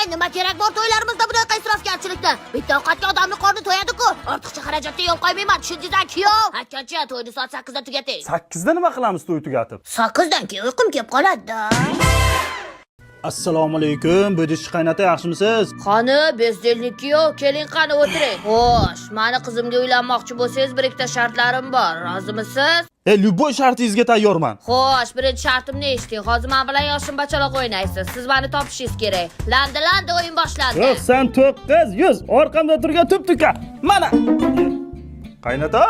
Nima kerak bor to'ylarimizda bunaqa isrofgarchilikni? Bitta ovqatga odamni qorni to'yadi-ku. Ortiqcha xarajatga yo'l qo'ymayman, tushundingizmi, kuyov? Hakkachi, to'yni soat 8 da tugating. 8 da nima qilamiz to'y tugatib? 8 dan keyin uyqum kelib qoladi-da. Assalomu alaykum, Bo'dish qaynota, yaxshimisiz? Qani, бездельник kuyov, keling qani o'tiring. Xo'sh, mani qizimga uylanmoqchi bo'lsangiz, bir ikkita shartlarim bor. Rozimisiz? Любой shartingizga tayyorman. Xo'sh, birinchi shartimni eshiting. Hozir men bilan yoshim bachaloq o'ynaysiz. Siz meni topishingiz kerak. Landi landi o'yin boshlandi. 99 100 orqamda turgan tuptuka. Mana. Qaynota!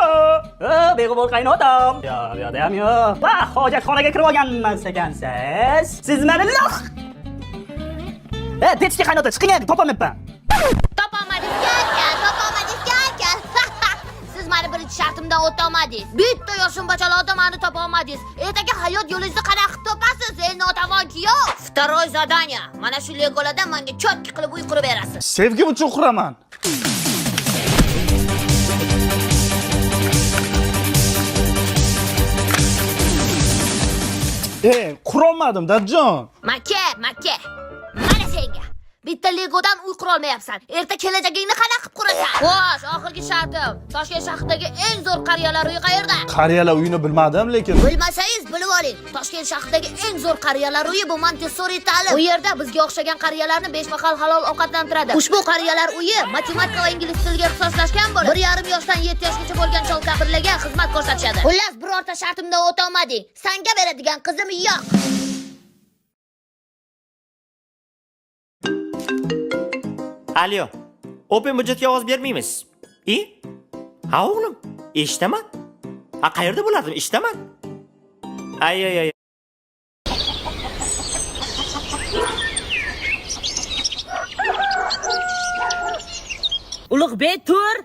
Beg'ubor qaynotam. Yo'q, bu yoqda ham yo'q. Va hojatxonaga kirib olganman ekansiz. Siz mani loh. Pechka qaynota, chiqing endi, topolmayapman. Topolmadingiz aka, topolmadingiz aka. Siz mani birinchi shartimdan o'tolmadingiz. Bitta yoshim bachaloqda mani topolmadingiz. Ertaga hayot yo'lingizni qanaqa qilib topasiz, ey notavon kuyov? Второй задание. Mana shu legolardan menga чётко qilib uy qurib berasiz. Sevgim uchun quraman. Qurolmadim, dadajon. Maka, maka. Mana senga. Bitta legodan uy qurolmayapsan. Erta kelajagingni qanaqa qilib qurasan? Xo'sh, oxirgi shartim. Toshkent shahridagi eng zo'r qariyalar uyi qayerda? Qariyalar uyini bilmadim, lekin Bilmasangiz bilib oling. Toshkent shahridagi eng zo'r qariyalar uyi bu Montessori ta'lim. U yerda bizga o'xshagan qariyalarni 5 mahal halol ovqatlantiradi. Ushbu qariyalar uyi matematika va ingliz tiliga ixtisoslashgan bo'lib, 1,5 yoshdan 7 yoshgacha bo'lgan chol kampirlarga xizmat ko'rsatishadi. Xullas, birorta shartimdan o'ta olmading. Sanga beradigan qizim yo'q. Alo. Open budjetga ovoz bermaymiz. I? Ha o'g'lim, eshitaman. Ha, qayerda bo'lardim? Eshitaman. Ay ay ay. Ulug'bek, tur.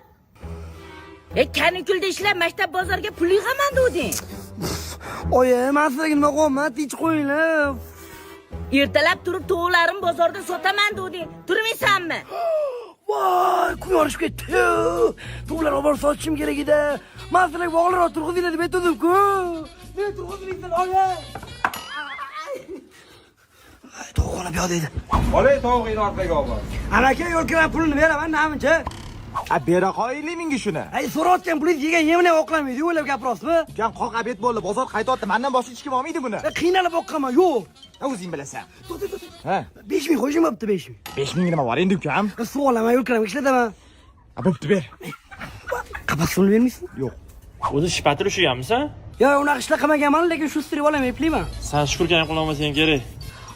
Kanikulda ishlab maktab bozorga pul yig'aman degding. Oyi, man sizlarga nima qilyapman? Tinch qo'yinglar. Ertalab turib tovuqlarimni bozorda sotaman degding. Turmaysanmi? Voy, kun yorishib ketdi. Tovuqlar olib borib sotishim kerak edi. Man sizlarga bog'lar turg'izinglar deb aytgandim-ku. Men turg'izmaysan, oyi. Tovuqxona bu yoqda edi. Olay tovug'ingni orqaga olib bor. Amaki, yo'l kiram pulini beraman, namuncha. A bera qo'yaylik menga shuni. Ay, so'rayotgan pulingiz yegan yemini ham oqlamaydi, o'ylab gapiryapsizmi? Ukam qoq обед bo'ldi, bozor qaytyapti. Mendan boshqa hech kim olmaydi buni. Qiynalib boqqanman, yo'q. Ha, o'zing bilasan. To'xta, to'xta. Ha, 5000 qo'yishim bo'pti, 5000. 5000 nima bor endi ukam? Suv olaman, yo'l kiramga ishlataman. Ha, bo'pti ber. Qapas pulini bermaysizmi? Yo'q. O'zi shpatir ushlaganmisan? Yo'q, unaqa ishlar qilmaganman, lekin shu stirib olaman, eplayman. San shukurkani ham qilolmasang kerak.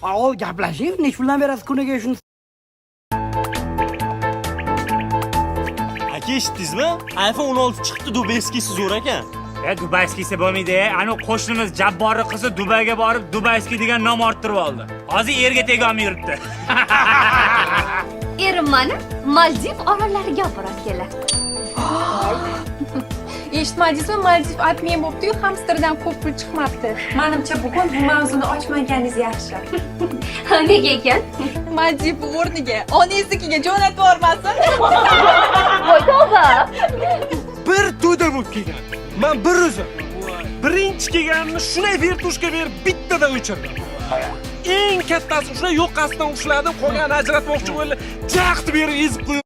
Ol gaplashing, necha puldan berasiz kuniga shuni? Aka, eshitdingizmi? iPhone 16 chiqdi, дубайский si zo'r ekan. Дубайский si bo'lmaydi. Anu qo'shnimiz Jabborni qizi Dubayga borib, Дубайский degan nom orttirib oldi. Hozir erga tegolmay yuribdi. Erim mani Maldiv orollariga olib borib keladi. Eshitmadingizmi, Maldiv отмен bo'pti-yu, hamsterdan ko'p pul chiqmabdi. Manimcha, bugun bu mavzuni ochmaganingiz yaxshi. Nega ekan? Maldiv o'rniga onangiznikiga jo'natib yubormasin. Voy tavba! Bir to'da bo'lib kelgan. Man bir o'zim. Birinchi kelganimni shunday вертушка berib bittada o'chirdim. Eng kattasi shunday yoqasidan ushladim, qolganini ajratmoqchi bo'ldi. Jaqdi berib ezib qo'yib.